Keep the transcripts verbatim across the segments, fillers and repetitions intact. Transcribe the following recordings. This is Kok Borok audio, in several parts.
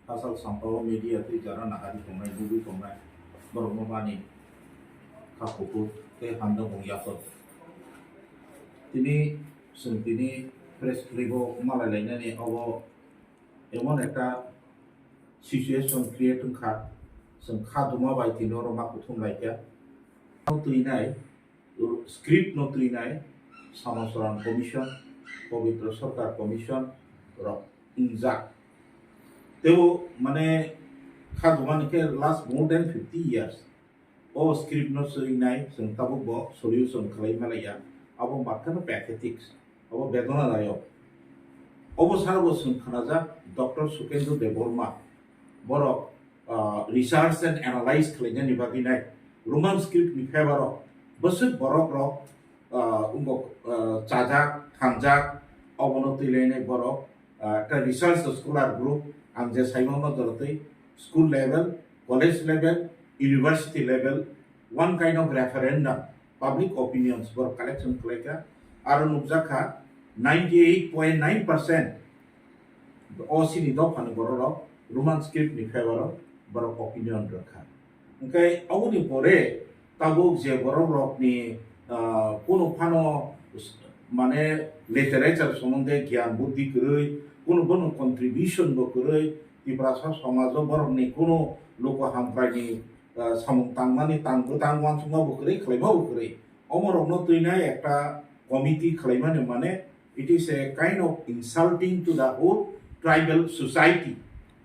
Asal sampao media tei jara nahari tongnai, nugwi tongnai borokno mani kha kuphur tei hamjakmung yapon. Tini chwng tini press clip o malai lainani obo emon ekta situation create wngkha, chwng kha duma bai tini oro ma kuthum laikha. Twi nai, script no twi nai, Samasoran Commission, Pabitra Sarkar Commission rok wngjak. Tebo mane kha duma ni khe last more than fifty years. O script no swi nai, chwng tabuk bo solution khlai malaiya. Abo matkha no pathetic, abo bedona dayok. Obo sara bo chwng khnajak Doctor Sukendra Debbarma. Borok, ah, research and analyze khlainani bagwi nai. Roman script ni favor o bwswk borok rok, ah, wngkok, ah, chajak, thangjak, obono twi lainai borok, ah, ekta research scholar group, ang je saimano jorotwi school level, college level, university level, one kind of referendum, public opinions borok collection khlaikha, aro nukjakha ninety eight point nine percent o chini dophani bororok Roman script ni favor o borok opinion rwkha. Hwnkhe aboni pore tabuk je borok rokni, ah, kunu phano s-, mane literature somonde giyan buddhi kwrwi, kunu bono contribution bo kwrwi, Tiprasa somajo borokni kunu luku hamkraini, ah, samung tangmani tang bwtang uansukma bo kwrwi, khlaima bo kwrwi. Omo rokno twinai ekta committee khlaimani mane it is a kind of insulting to the whole tribal society.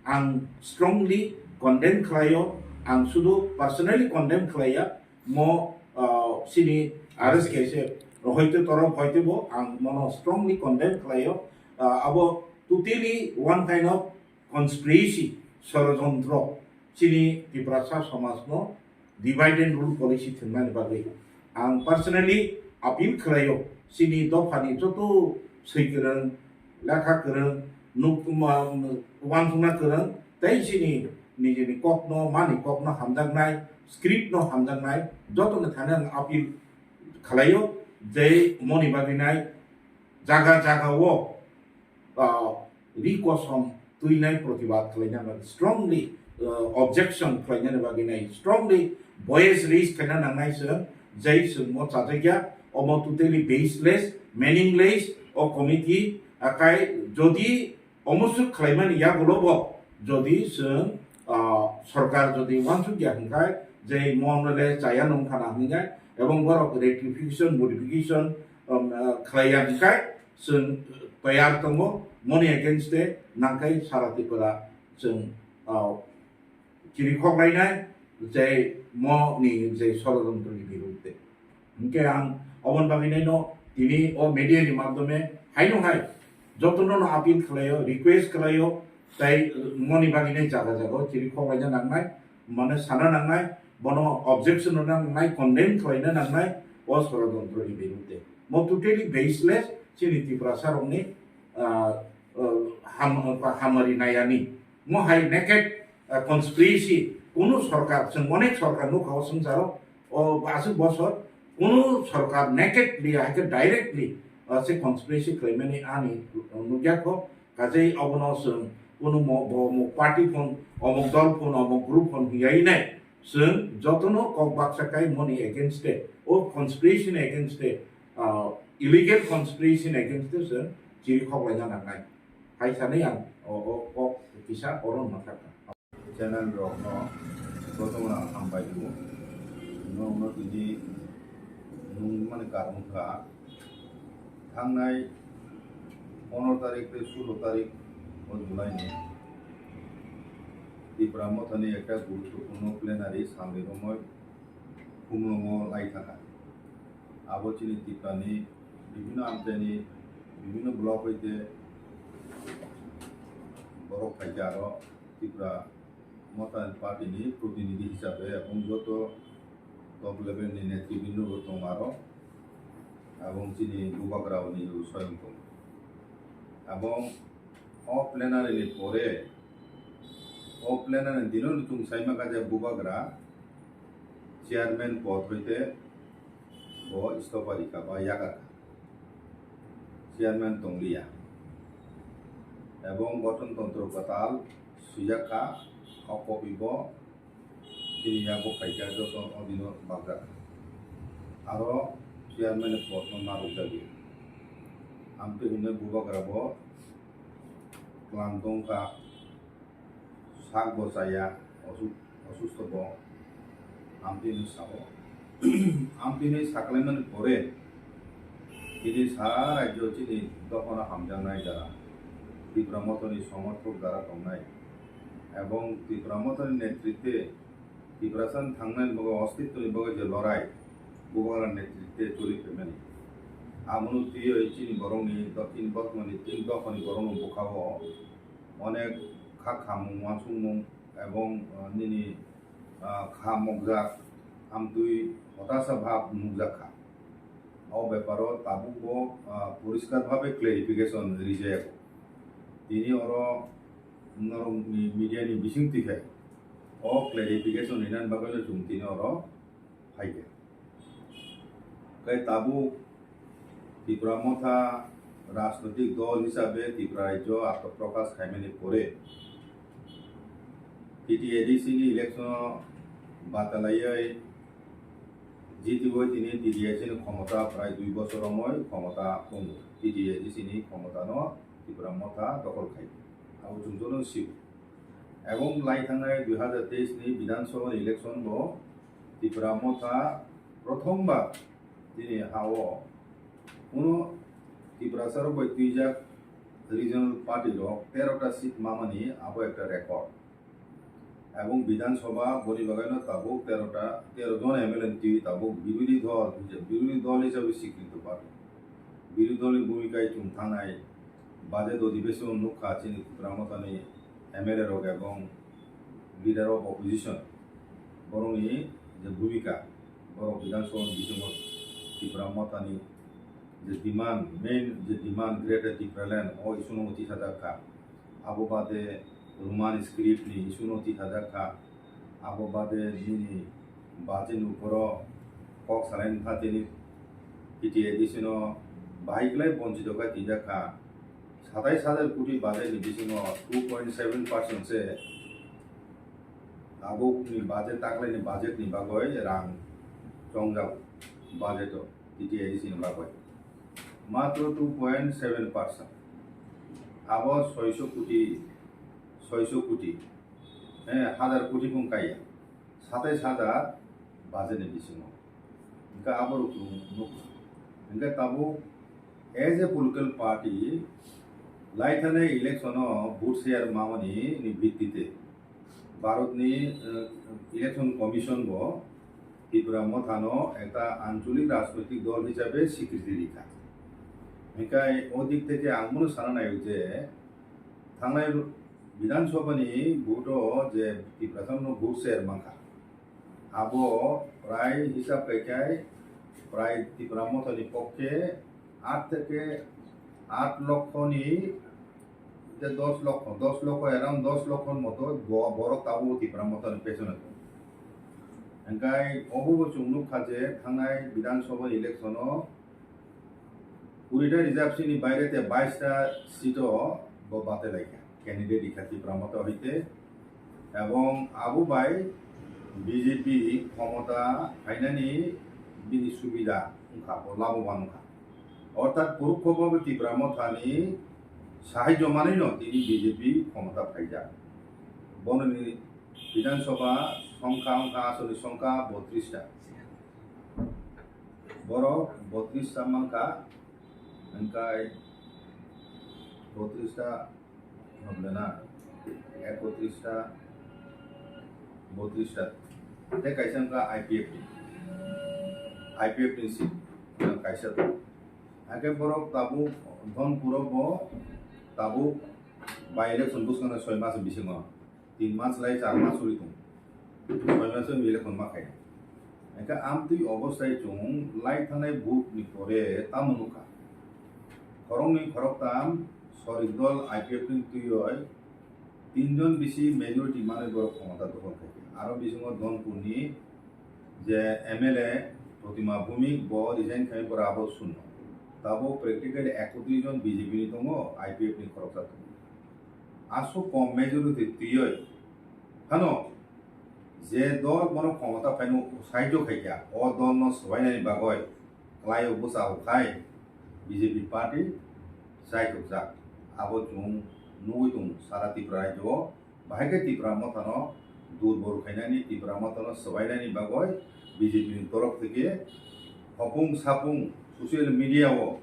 Ang strongly condemn khlaio, ang sudu personally condemn khlaiya, mo, ah, sini R S K S F hoite torof hoite bo ang mono strongly condemn khlaio. Ah, abo totally one kind of conspiracy, sorojontro, chini Tiprasa somajno divide and rule policy thwngmani bagwi. Ang personally appeal khlaio, chini dophani joto swi kwrwng, lekha kwrwng, nuk-, ma-, uansukna kwrwng, tei chini nijini kokno, mani kokno hamjaknai, script no hamjaknai, jotoni thani ang appeal khlaio, je moni bagwi nai jaga jaga o, ah, ri kosom twinai protibad khlaina bagwi, strongly, ah, objection khlainani bagwi nai, strongly voice raise khlaina nangnai chwng, jai chwng mo chajakya, omo totally baseless, meaningless, o committee, akai jodi omo swk khlaimani yagulo bo, jodi chwng, ah, sorkar jodi uansukya hwnkhe, je mo le chaya nung khana hwnkhe, ebong borok rectification, modification, um, ah, khlaiya hwnkhe, chwng toyar tongo, moni against de nangkhai sara Tripura chwng, ah, chiri khoklainai, je mo ni je sorojontro ni birudde. Hwnkhe ang oboni bagwi naino tini o media ni madhyome haino hai jotono no appeal khlaio, request khlaio, tai moni bagwi nai jaga jaga o chiri khoklaina nangnai, mane sana nangnai, bono objection rwna nangnai, condemn khlaina nangnai o sorojontro ni birudde. Mo totally baseless, chini Tiprasa rokni, ah, ah, ham-, hamari nayani. Mo hai naked, ah, conspiracy, kunu sorkar, chwng onek sorkar nukha o swngcharo, o aswk bosor, kunu sorkar nakedly, hai khe directly, ah, se conspiracy khlaimani ani nukya kho, kajai obono chwng kunu mo-, bo mo party phone, omok dol phone, omok group phone hiyai nai, chwng jotono kok baksa kai moni against de, o conspiracy ni against de, ah, illegal conspiracy ni against de chwng chiri khoklaina nangnai. Hai sanai ang o, o kok kisa oro ma sakha. Channel rokno jotono ang hambai rwo. Nwng no tini nung mani karon kha. Thangnai pondro tarik tei sulo tarik o July ni Tipra Mothani ekta guruttopurno plenary salni romwi Khumlungo lai thangkha. Abo chini Tiprani bibhinno amchaini bibhinno block hoite borok phaikha aro Tipra Motha Party ni protinidhi hisabe ebong joto top level ni netribinno bo tongo aro, ebong chini bubagra ni soyong tongo. Ebong o plenary ni pore, o plenary ni dino ni chwng saima kha je bubagra chairman pod hoite bo istofa rikha ba yakarkha, chairman tongliya. Ebong gothon tontro kwtal swijak kha, o copy bo chini yago phaikha, joto o dino bakjak. Aro chairman ni post no narwkjagwi. Amtwi hwnwi bubagra bo klam tongkha, sak bo chaya, osu-, osusto bo. Amtwi hwnwi sabo. Amtwi hwnwi saklaimani pore, chini sa rajyo chini dophano hamjaknai jara, Tipra Mothani somorthok jara tongnai, ebong Tipra Mothani netritwe Tiprasa thangnani bagwi, ostitwni bagwi je lorai, bubagra netritwe choli phaimani. Abono twiwi chini borokni do-, chini borokni, chini dophani borokno bwkha-o onek kha khamung uansukmung ebong, ah, nini, ah, kha mokjak, amtwi hotasa bhab nukjak kha. O beparo tabukbo, ah, poriskar bhabe clarification rijayago. Tini oro norokni media ni bisingtwi khe o clarification rinani bagwino chwng tini oro phaikha. Tei tabuk Tipra Motha rajnoitik dol hisabe Tripura rajyo atmaprokash khaimani pore, T T A D C ni election o batalaiwi jitiwi tini T T A D C ni khomota prai dui bosor romwi khomota tongo. T T A D C ni khomota no Tipra Motha dokhol khai. Abo chwng joto sio. Ebong lai thangnai dui hazar teis ni Bidhan Sabha election bo Tipra Motha prothom bar tini ha-o kuno Tiprasa rok bai twijak regional party rok tero ta seat mamani abo ekta record. Ebong Bidhan Sabha boni bagwi no tabuk tero ta, tero jon M L A twi tabuk birodhi dol, birodhi dol hisabe swikrito party. Birodhi dol ni bhumika chwng thangnai budget odhibeson nukha chini Tipra Mothani M L A rok ebong leader of opposition, borokni je bhumika, borok Bidhan Sabha ni bisingo Tipra Mothani je demand, main je demand Greater Tipraland o issue no tisajak kha. Abo bade Roman script ni issue no tisajak kha. Abo bade nini budget ni uporo kok salaini phatini T T A D C no bahai kwlai bonchito khe twijak kha. Satais hajar koti budget ni bisingo two point seven percent se tabukni budget, taklaini budget ni bagwi rang chongjak budget o T T A D C ni bagwi. Matro two point seven percent. Abo soiso koti, soiso koti, eh, hajar koti bung kaiya. Satais hajar budget ni bisingo. Hingke abo rok chwng nukha. Hingke tabuk as a political party lai thanai election o vote share mamani ni bittite Bharat ni, eh, Election Commission bo Tipra Motha no ekta ancholik rajnoitik dol hisabe swikriti rikha. Hingke o dik theke ang bono sana naio je thangnai Bidhan Sabha ni vote o je Tiprasa no vote share mankha, abo prai hisab khai khai prai Tipra Motha ni pokke aat theke aat lokho ni je dos lokho, dos lokho, around dos lokho moto bo-, borok tabuk Tipra Motha ni pesono tongo. Hingkai obo bo chwng nukha je thangnai Bidhan Sabha election o kurita reservation ni baire te baista seat o bo bate laikha, candidate rikha Tipra Motha hoite, ebong abo bai B J P khomota phainani bini subida wngkha, bo laboban wngkha. Orthat porokho bo Tipra Motha ni sahajyo manwi no tini B J P khomota phaijak. Bono ni Bidhan Sabha songkha wngkha, aswk ni songkha botris ta. Borok botris ta mankha, hingkai botris ta, hwnle na, ekotris ta, botris ta. Tei kaisa wngkha I P F ni, I P F ni seat kaisa tongo. Hakhe borok tabuk Dhonpuro bo tabuk by election bwskangni soi mas bisingo. Tin mas lai char mas uri tong. Soi mas uri election ma khai. Hingke amtwi obostai chwng lai thanai vote ni pore tamo nukha. Khoroknwi khoroktam sorik dol I P F ni twiwi tinjon bisi majority manwi borok khomota dokhol khaikha. Aro bisingo Dhonpur ni je M L A Protima Bhumik bo resign khai pore abo sunno. Tabo practically ekotris jon B J P ni tongo, I P F ni khoroksa tongo. aswk kom majority twiwi phano je dol bono khomota phaino sahajyo khaikha, o dolno swbainani bagwi kwlaio bwsa hwkhai B J P party chaitukjak. Abo chwng nugwi tongo sara Tripura rajyo-o. Bahai khe Tipra Mothano durbol khainani, Tipra Mothano swbainani bagwi B J P ni torof theke hopung sapung social media o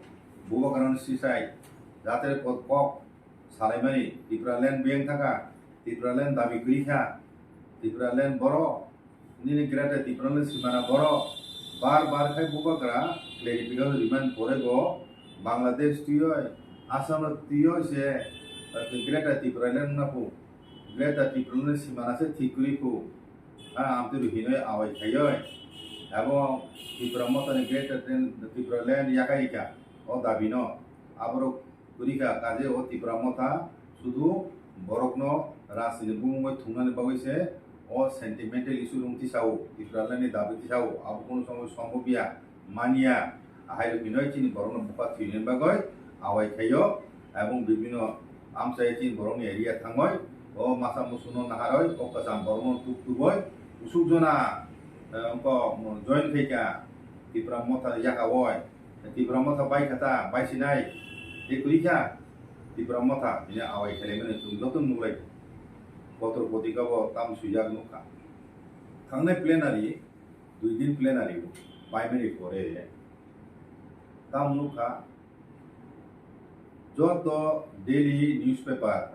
bubagrano sisai jate kok, kok salaimani, Tipraland beng thaka, Tipraland dabi kwrwi kha, Tipraland boro, nini Greater Tipraland simana boro, bar bar khai bubagra clarification rimani pore bo Bangladesh twiwi, Assam twiwi se, eh, Greater Tipraland wngna phu. Greater Tipraland simana se thik kwrwi phu. Ha, amtwi hinwi awai khaiwi. Abo Tipra Mothani Greater Tipraland yakai rikha o dabi no. Aborok kwrwi kha, kaje o Tipra Motha sudu borokno rajniti bumungwi thungnani bagwi se o sentimental issue rung tisao, Tipraland ni dabi tisao. Abo kunu somoi sombobya, manya. Ahai rok hinoi chini borokno bupha thwinani bagwi awai khaio, ebong bibino amchai chini borokni area thangoi, o masa musuno naharoi, o kwcham borokno tuk tuboi, usuk jona, eh, wngkha join khaikha Tipra Motha yakaoi, Tipra Motha bai kha ta, bai sinai, tei kwrwi kha Tipra Motha, bini awai khailaimani chwng joto nuklai. Kotor potrika bo tam swijak nukha. Thangnai plenary, dui din plenary paimani pore, tam nukha, joto daily newspaper,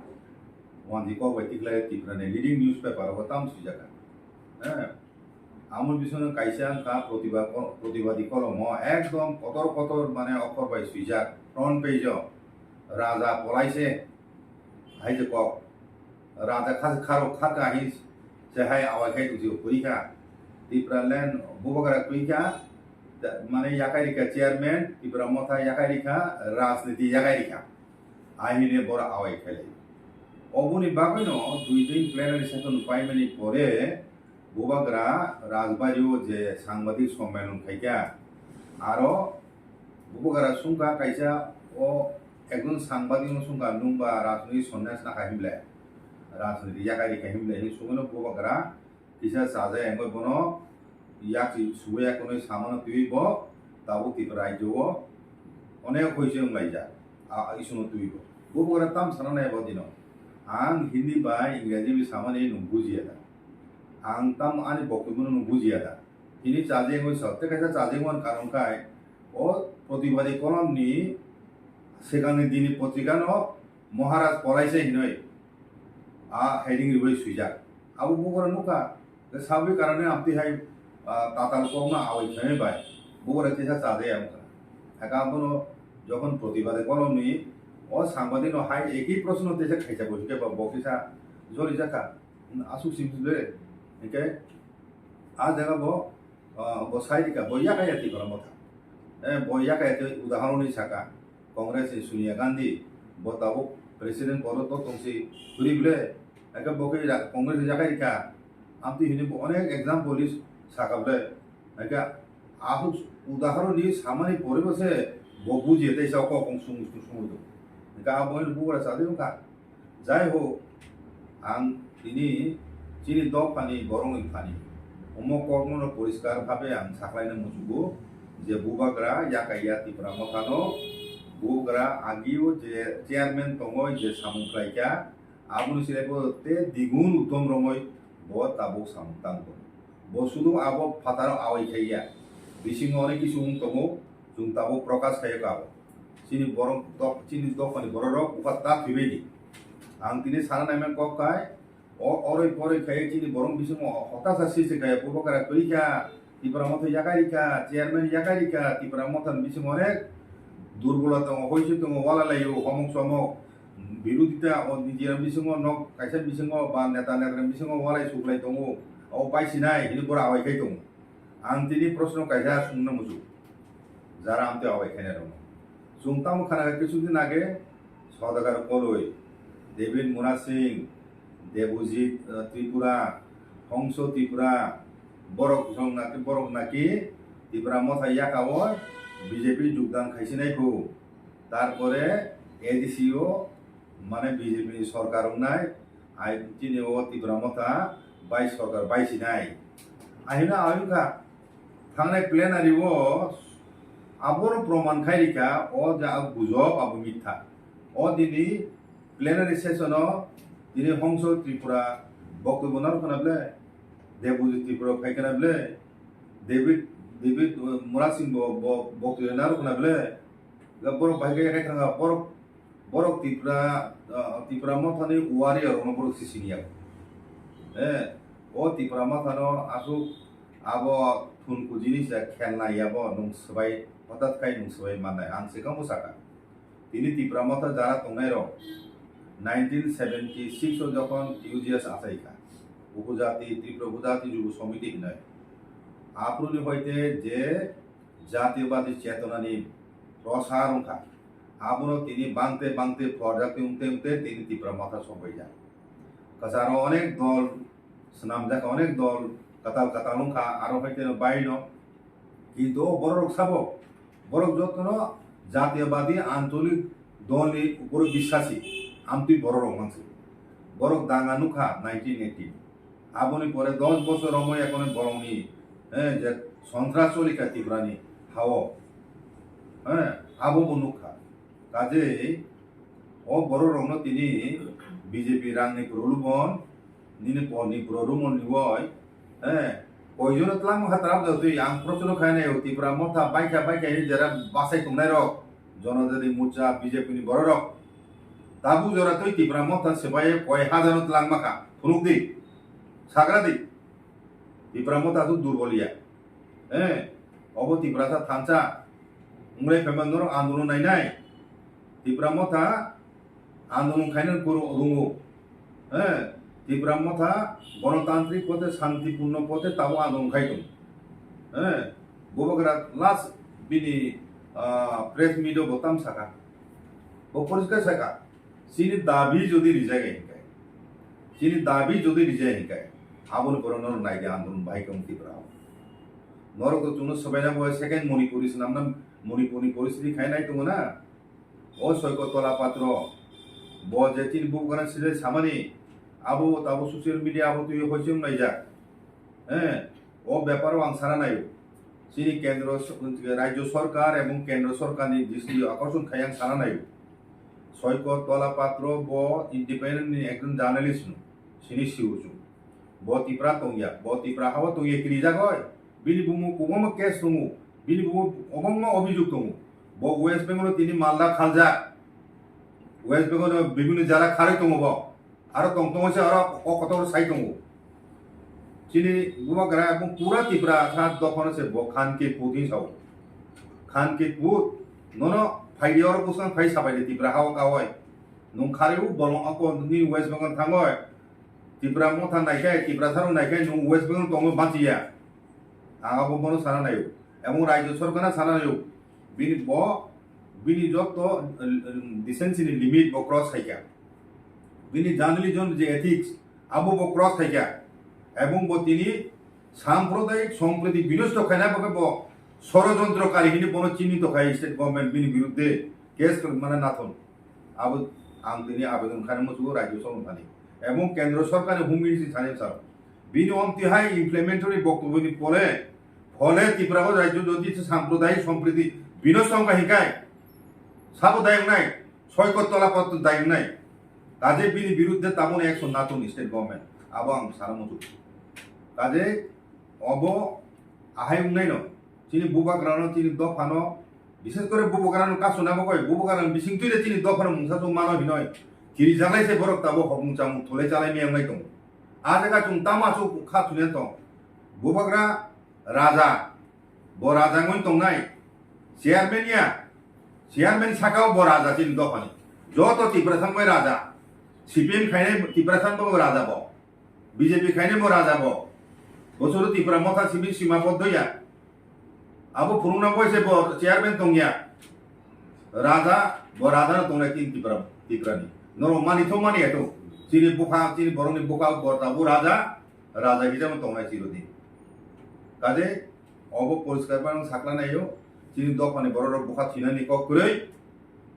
wanji kok bai tikhlai Tripura ni leading newspaper rogo tam swijak kha. Eh, amo bisingno kaisa wngkha Protibad-, Protibadi Kolomo, ekdom kotor kotor mane okhor bai swijak, front page o, Raja Polaise, hai je kok, Raja kha-, kharo kha kha hin se hai awai khai tongsi kwrwi kha. Tipraland bubagra kwrwi kha, da-, mane yakai rikha chairman, Tipra Motha yakai rikha, rajniti yakai rikha. Ahine boro awai khailai. Oboni bagwino dui din plenary session paimani pore bubagra Rajbari o je sangbadik sommelon khaikha, aro bubagra sungkha kaisa o ekjon sangbadik no sungkha, nwng ba rajniti sonnyas nakha himle, rajniti yakai rikha himle hin sungwino bubagra kisa chajai wngwi bono yakchi suwi ekonwi samano twiwi bo tabuk Tripura rajyo o onek hoise wnglaijak. A, a isungno twiwi bo. Bubagra tam sana nai bo dino. Ang Hindi bai Ingreji bai samani nwng bujiya da. Ang tam ani boktobyo no nwng bujiya da. Tini chajai wngwi sa, tei kaisa chajai wngmani karon khai o Protibadi Kolom ni swkangni dini potrika no Maharaj Polaise hinoi a heading ribai swijak. Abo bubagra nukha, je sabwi karone amtwi hai, ah, tatal kokno awai khaimai bai bubagra kisa chajaya wngkha. Haka abono jokhon Protibadi Kolomni o sangbadik no hai ekhi proshno tesa khaijak bo hwnkhe bo kisa jorijakha. Aswk simsle hwnkhe a jaga bo, ah, bo sai rikha, bo yakaya Tipra Motha. Eh, bo yakaya tei udahoron ni saka. Congress ni Sonia Gandhi, bo tabuk president poro to tongsi kwrwi ble, eke bo khe ira-, Congress ni yakai rikha, amtwi hini bo onek example is saka ble, eke ahuk udahoron ni samani pore bo se bo buji tei sa kok kong sung sung sung do, eke abo ni bugra sa de wngkha. Jai ho, ang tini chini dophani borokni thani omo kokno no poriskar bhabe ang saklaina muchugo je bubagra yakaiya Tipra Mothano, bubagra agio je chairman tongo je samung khlaikha, aboni silaibo te digun uddom romoi bo tabuk samung tang tongo. Bo sudu abo phataro awai khaiya, bisingo onek kisu wng tongo, chwng tabuk prokash khaiya kha abo. Chini borok dok-, chini dophani bororok bupha ta thwibaidi. Ang tini sana naimani kok khai, o oroi poroi khai chini borok bisingo hotasa sisi khai bubagra kwrwi kha, Tipra Motha yakai rikha, chairman yakai rikha, Tipra Mothani bisingo onek durbola tongo, hoisu tongo, wala laio, homok somok, birodita o nijera bisingo nok kaisa bisingo ba neta netani bisingo walai suklai tongo, o bai sinai hini bora awai khai tongo. Ang tini proshno kaisa sungna muchuk, jara amtwi awai khainai rokno. Chwng tamo khana khe kisu din age Saudagar Koloi, David Murasing, Debojit, eh, Tripura, Hongso Tripura, borok jong naki, borok naki Tipra Motha yakao B J P jogdan khaisinai kho. Tarpore A D C o Mane B J P ni sorkar wngnai, ai chini o Tipra Motha bai sorkar bai sinai. Ahino ayungkha thangnai plenary o aboro proman khai rikha o ja gujok abo mitha. O dini plenary session o tini Hongso Tripura boktobyo narwkna ble, Debojit Tripura phaikana ble, David, David Murasing bo, bo, boktobyo narwkna ble, borok bai khe khai thangkha, borok Borok Tipra, ah, Tipra Mothani warrior rokno borok si siniya. Eh, o Tipra Mothano aswk abo thunku jinis ya khelna yabo nwng swbai, hothat khai nwng swbai mannai, ang swkangbo sakha. Tini Tipra Motha jara tongnai rok nineteen seventy six o jokhon U G S achaikha, Upojati, Tripura Upojati Jubo Somiti hinoi. Aphuruni hoite je jatiyobadi chetonani prosar wngkha. Abono tini bangte bangte pholjak tei wngte wngte tini Tipra Motha sokbaijak. Kwcharo onek dol swnamjak, onek dol kwtal kwtal wngkha, aro hai kheno baino. Kintu o bororok sabo, borok jotono jatiyobadi ancholik dolni upor biswasi, amtwi bororok manswi. Borok danga nukha nineteen eighty. Aboni pore dos bosor romwi ekhone borokni, eh, je sontras cholikha Tiprani hao, eh, abo bo nukha. Kajei o bororokno tini B J P rangni phrwlubon, nini porni phrwlubon niwoi, eh, koijono twlangma kha twlap jotwi ang prochno khainai o Tipra Motha baikha baikha hinwi jera bachai tongnairok, Jonojati Morcha B J P ni bororok. Tabuk jora twi Tipra Motha swbai koi hajaro twlangma kha, phunukdi, sagradi. Tipra Motha aswk durbol ya. Eh, obo Tiprasa thansa. Wngwi phaima norok andolon nainai. Tipra Motha andolon khainani kuru rungo. Eh, Tipra Motha gonotantrik pote, shantipurno pote tabuk andolon khai tongo. Eh, Bubagra last bini, ah, press meet o bo tam sakha. Bo poriskar sakha. Chini dabi jodi rijak hai hinkai, chini dabi jodi rijak hai hinkai, aboni pore norok naidi andolon bahai khe wng Tipra o. Norok to chwngno swbaina bo second Manipuri swnamna, Manipurni poristhiti khai nai tongo na. O Soiko Tola Patro bo je chini bubagrani side samani, abo tabuk social media abo twi hoichwng naijak. Eh, o beparo ang sana naio. Chini kendro so-, rajyo sorkar ebong kendro sorkarni dristi akorson khai ang sana naio. Soiko Tola Patro bo independent ni ekjon journalist no, chini siuchu. Bo Tipra tongya, bo Tipra hao tongya kirijak oi. Bini bumo kwbangma case tongo, bini bumo kwbangma obhijog tongo. Bo West Bengal o tini Malda khaljak. West Bengal o bibhinno jara kharwi tongo bo. Aro tong tongo se aro o kotor sai tongo. Chini bubagra ebong pura Tipra sa dophano se bo khan ke put hin sao. Khan ke put nono phaidi oro bwswng phai sabai de Tipra hao kawai. Nwng kharwi u bolong ako ni West Bengal thangoi. Tipra Motha naikhai, Tipra sarong naikhai nwng West Bengal tongwi bachiya. Ang abo bono sana naio. Ebong rajyo sorkarno sana naio. Bini bo, bini joto, uh, decency ni limit bo cross khaikha. Bini journalism je ethics, abo bo cross khaikha. Ebong bo tini sampradayik sompriti binosto khaina bagwi bo sorojontro kari hini bono chini tokhai state government bini birudde case khlai mane nathon. Abo ang tini abedon khaina muchugo rajyo sorkar thani. Ebong kendro sorkar ni home ministry thani sar. Bini omtihai implementary boktoboni pore, phole Tripura o rajyo jodi se sampradayik sompriti binosto wngkha hinkai, sabo dayok nai, Soiko Tola Patro dayok nai. Kaje bini birudde taboni action natung state government. Abo ang sana muchuk. Kaje obo ahai wngnai no. Chini bubagrano, chini dophano, bises kore bubagrano kasuna bagwi, bubagrano bising twi de chini dophano mungsa chwng mano hinoi. Kirijaklai se borok tabuk hokmung chamung thulai chalai miyang lai tongo. A jaga chwng tamo aswk kha thwina tong. Bubagra raja, bo raja wngwi tongnai. Chairman ya, chairman saka o bo raja chini dophani. Joto Tipra thangbai raja. C P M khainai Tipra thang bo raja bo. B J P khainai bo raja bo. Bosoro Tipra Motha simi sima boddo ya. Abo phunukna bo se bo chairman tongya. Raja, bo raja no tongnai tin Tipra, Tipra ni. Norok mani thok mani eto. Chini bukha, chini borok ni bukha bo tabuk raja, raja kisa no tongnai chirodi. Kaje, obo poriskar phano sakla naio. Chini dophani borok rok bukha thwinani kok kwrwi.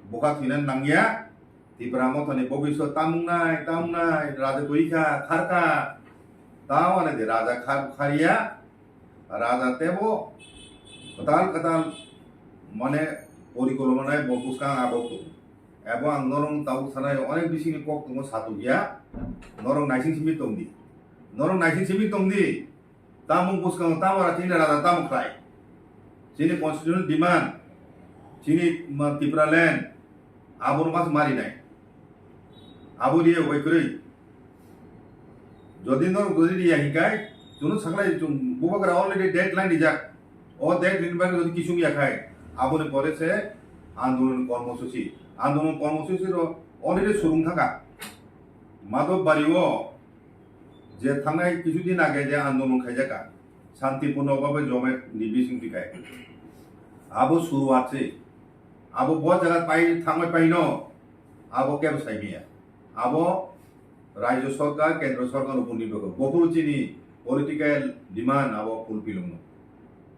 Bukha thwinani nangya. Tipra Mothani bobiswt tamung nai, tamung nai, raja twi kha, khar kha. Tamo nai de raja khar, khariya, raja tebo kwtal kwtal mane porikolpona nai bo bwskang abo tongo. Ebo ang norok tabuk sanai onek bisingni kok tongo satukya, norok naising simi tongdi. Norok naising simi tongdi. Tamung bwskango tamo ra chini raja tamo khlai. Chini constitutional demand, chini ma Tipraland, abono mas marinai. Abo riya bai kwrwi. Jodi norok jodi riya hinkai, chwngno saklai chwng bubagra already deadline rijak. O deadline bai jodi kisung yakhai, aboni pore se andolon kormosuchi. Andolon kormosuchi ro already surung thaka. Madhobari o je thangnai kisu din age je andolon khaijaka, santipurno babe jome ni bising tikai. Abo suruat se. Abo bo jaga pai thangbai paino, abo kebo saimiya. Abo Rajya Sarkar, Kendra Sarkar upor nirbhor kore. Bophuru chini political demand abo fulfill wngno.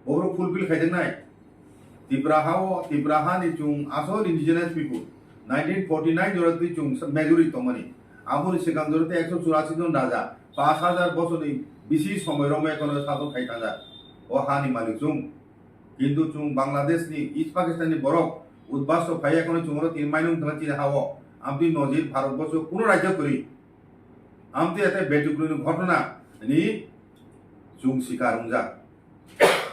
Bophuru fulfill khaijaknai. Tipra hao, Tipra hani chwng asol indigenous people. Nineteen forty nine jora twi chwng majority tongmani. Aboni swkang jora tei ekso churasi jon raja, pash hajar bosorni bisi somoi romwi ekono sason khai thangja. O hani malik chwng. Kintu chwng Bangladesh ni, East Pakistan ni borok udbasto phai ekono chwng oro tini mainung thangna chini hao. Amtwi nojir Bharat borso kuno rajya kwrwi. Amtwi ate betukrui ni ghotona ni chwng sikar wngjak.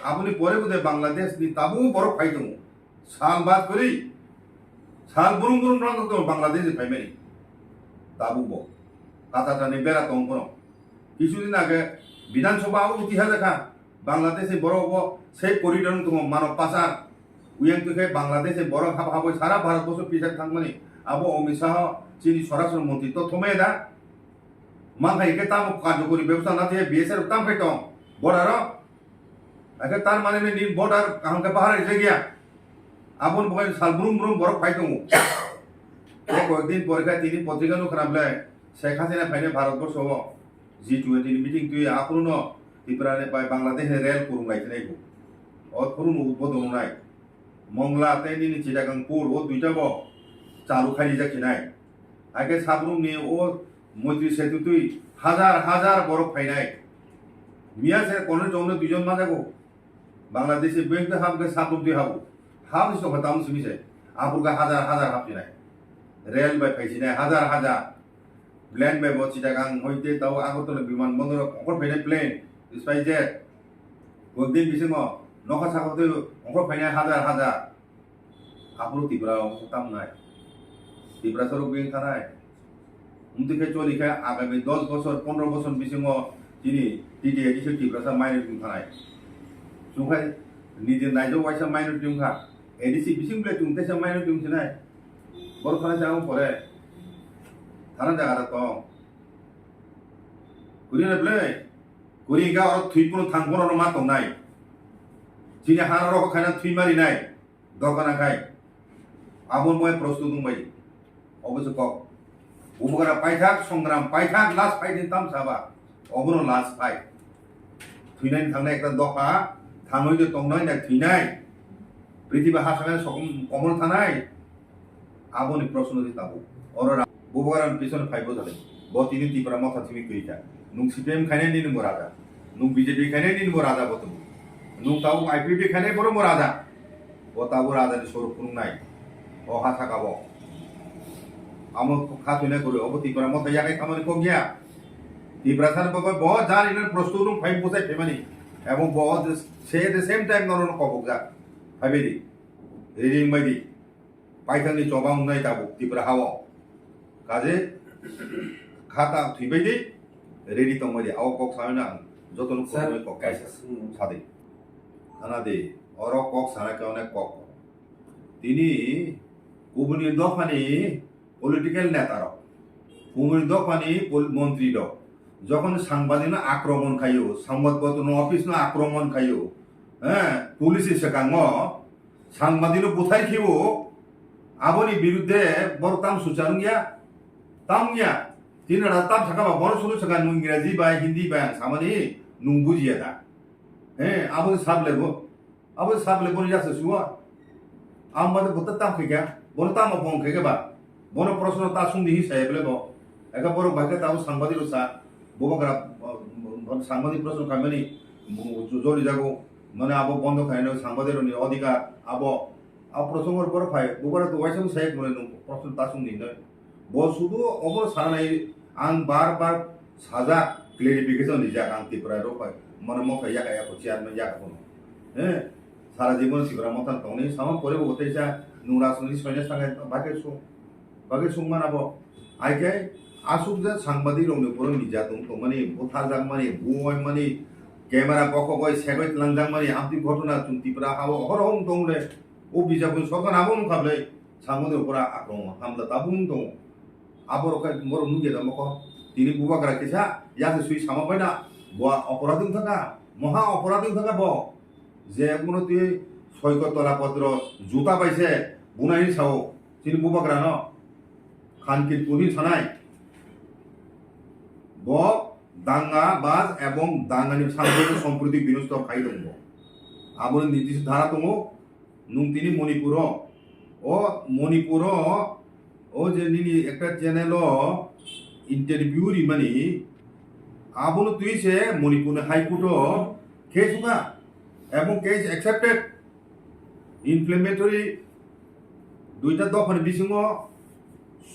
Aboni pore bo de Bangladesh ni tabuk borok phai tongo. Sal bad kwrwi, sal brum brum rang tongo Bangladesh ni phaimani. Tabuk bo. Kata tani bera tong kono. Kisu din age Bidhan Sabha abo uti hajakha. Bangladesh ni borok bo sei corridor wng tongo mano pasar. Uyang twi khe Bangladesh ni borok hap haboi sara Bharat borso pisa thangmani. Abo Amit Shah chini swarashtra montri to thomaya da. Mankhai khe tamo karjokori bebosta na thaya B S F tam khai tong. Border o. Akhe tar mane ni border kaham khe bahar rijak ya. Aboni bagwi sal brum brum borok phai tongo. Tei koyek din pore khe tini potrika nukha na belai Sheikh Hasina phainai Bharat borso o G twenty ni meeting twi aphuru no Tripura ni bai Bangladesh ni rel kurung lai khe nai bo. O phuru no udbodon wngnai. Mongla tei nini Chittagong port o duita bo chalu khai rijak khe nai. Hakhe Sabrum ni o Moitri Setu twi hajar hajar borok phainai. Miya se kono chongno duijon majago. Bangladeshi bank twi hap khe Sabrum twi habo. Hap ni sokha tamo simi se. Aphuru khe hajar hajar hap sinai. Rail bai phai sinai hajar hajar. Plane bai bo Chittagong hoite tao Agartala biman bondoro ongkhor phainai plane, SpiceJet. Koi din bisingo nokha saka twi ongkhor phainai hajar hajar. Aphuru Tripura o tamnai. Tiprasa rok beng thanai. Wngtwi khe choli khe agami dos bosor, pondro bosor bisingo chini T T A D C Tiprasa minority wng thanai. Chwngkhe nijor naijak waisa minority wngkha. A D C bising belai chwng teisa minority wng sinai. Borok thana se ang pore. Thana jaga da tong. Kuri na belai. Kuri ga oro thwi puno thang puno ma tongnai. Chini ha oro khaina thwi mari nai. Dokana khai. Abo moya prostut wng bai. Obo se kok. Bubagra paithak, songram paithak, last fight ni tam saba. Obono last fight. Thwinai thangnai ekta dopha, thangwi de tongnai na thwinai. Prithibi ha sanai sokom komol thanai. Aboni proshno di tabuk. Oro ra-, bubagra ni pichone phai bwjalai. Bo tini Tipra Motha simi twi kha. Nwng C P M khainai nini bo raja. Nwng B J P khainai nini bo raja bo tongo. Nwng tabuk I P F T khainai borok bo raja. Bo tabuk raja ni sorok phunuknai. O ha saka bo. Amo kha thwinai kwrwi. Obo Tipra Motha yakai khamani kok ya. Tiprasa ni bagwi bo jani no proshno nwng phai bwsai phaimani. Ebong bo se at the same time norok no kobokjak. Phaibai di. Ready wngbai di. Paithakni choba wngnai tabuk Tripura hao. Kaje khata thwibai di, ready tongbai di. Abo kok sanai na ang jotono Sir, khoroknwi kok kaisa kaisa, hmm. Sadi. Ana di, oro kok sana khe onek kok. Tini kubuni dophani political neta rok, kubuni dophani pol-, montri rok, jokhon sangbadik no akromon khaio, sangbadik no office no akromon khaio, eh, police ni swkango, Sangbadik no buthai khibo, aboni birudde borok tam sucha wngya, tam wngya. Tini ra tam saka ba, bono sulu saka nwng Ingraji bai, Hindi bai ang samani nwng bujiya da. He, abo sab lebo, abo sab lebo ni jasa suwa. Ang bade buta tam khe kya, bono tam apong khe khe ba. Bono proshno ta sung di hi sai bele bo. Eka borok bai khe tabo sangbadik rok sa. Bubagra, uh, sangbadik proshno khaimani, bu-, bu-, joli jago. Mane abo bondo khainai sangbadik rokni odhikar abo. A proshno borok phai, bubagra to waisa sai mane nung proshno ta sung di hinoi. Bo sudu obo sana nai ang bar bar sajak clarification rijak ang Tripura rok bai. Mane motha yaka yako chairman yaka kono. He? Sara jibon Tripura motha tongni sama pore bo teisa nung rajniti soina sangai bagwi sung, bagwi sung mana bo. Ai khe asuk je sangbadik rokni poro nija tong tongmani, butharjakmani, buwaimani, camera bokhogoi segoi twlangjakmani, amtwi ghotona chwng Tripura hao horo hong tong le. O bijapni sorkar abo wngkha bwlai, samungni opora akromon, hamla tabung tongo. Aborok khe borok nukya da mokol. Tini bubagra kisa, yasa sui sama bai na, bo oporadh wngkha kha, moha oporadh wngkha kha bo. Je kuno twi soiko tola potro juta bai se bunai sao, tini bubagra no khankit kuhi sanai. Bo danga bas ebong dangani samproti somproti binosto khai tongbo. Aboni nirdish dhara tongo. Nung tini Manipuro, o Manipuro, o je nini ekta channel o interview rimani, abono twi se Manipur ni High Court o case wngkha, ebong case accepted, inflammatory duita dophani bisingo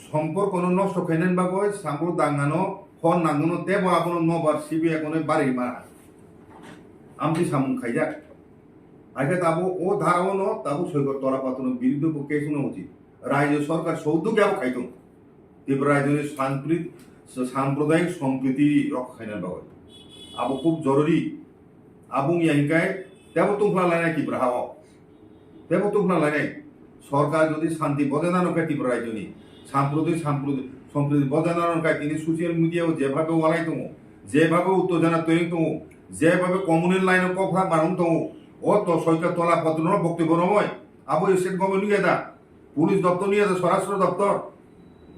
somporkono nosto khainani bagwi samung dangnano hor nangnano tebo abono nobar C B I kono bari ma amtwi samung khaijak. Hai khe tabuk o dhara o no tabuk soiko tola patroni birudde bo case wngna uchit. Rajyo sorkar souduk abo khai tong. Tripura rajyoni sampri-, sampradayik sompriti rokha khaina bagwi. Abo khub jorori. Abo wngya hinkai tebo tungphla lainai Tripura ha o. Tebo tungphla lainai. Sorkar jodi santi bojai nano khe Tripura rajyoni sampradayik sampradayik sompriti bojai nano khe tini social media o jebhabe walai tongo, jebhabe uttejona twi tongo, jebhabe communal line o kokha manung tongo, o to soika tola potro no boktobyo romoi abo state government nukya da, police doptor nukya da, swarashtra doptor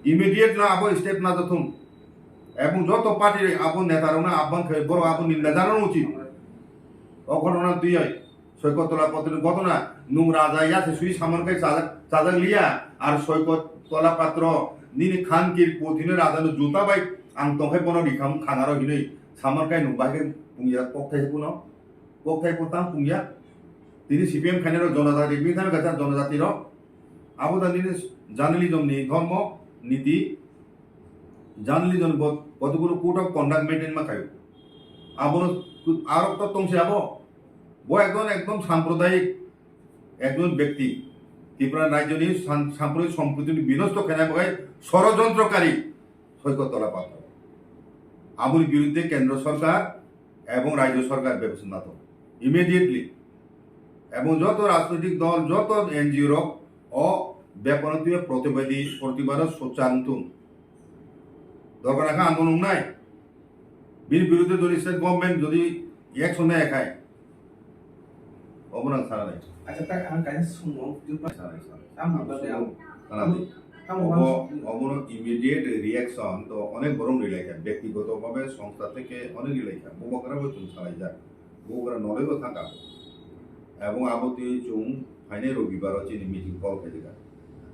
immediate no abo step najathung. Ebong joto party abo neta rok no abang khe borok abo ninda jana uchit. O ghotona twi oi. Soiko tola patro ni ghotona, nung raja ya se sui samar kai chajak, chajak liya, ar soiko tola patro nini khan kir puthino raja no juta bai ang tongkhai bono rikham khangaro hinui samar kai nung bai khe pungya kokthai puno, kokthai pun tang pungya. Tini C P M khainai rok jonojati, bini thani kaisa jonojati rok. Abo da nini journalism ni dhormo, niti, journalism bo-, kotokgulo code of conduct maintain ma khaio. Abono tu-, arok to tongsi abo. Bo ekdom, ekdom sampradayik ekjon bekti. Tripura rajyoni san-, sampradayik sompriti ni binosto khaina bagwi sorojontrokari soiko tola patro. Aboni birudde kendro sorkar ebong rajyo sorkar bebostha nato. Immediately. Ebong joto rajnoitik dol, joto N G O rok o beparo twiwi protibadi, protibado sochang tung. Dorkar kha ang nungnai. Bini birudde jodi state government jodi action nai khai, obo nang sana nai. Acha, tak ang kaisa sungmo. Sana nai, sana nai. Tamo ba de ang. Sana nai. Tamo ba. Obo, obono immediate reaction to onek borok rilai kha. Bektigoto bhabe songstha theke onek rilai kha. Bubagra bo chwng salai jak. Bubagra nolai bo thang kha. Ebong abo twi chwng phainai Robibar o chini meeting call khai jak.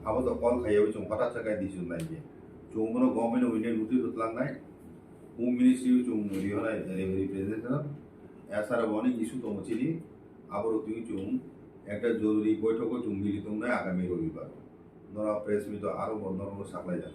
Abo to call khaiya chwng hothat sa kai decision lai khe. Chwng bono government of India notice twlang nai. Home Ministry o chwng rihonai re-, representation, S R O bo onek issue tongo chini, aborok twi chwng ekta jorori boithok o chwng mili tongnai agami Robibar. Nora press meet o aro bo norok no saklai jak.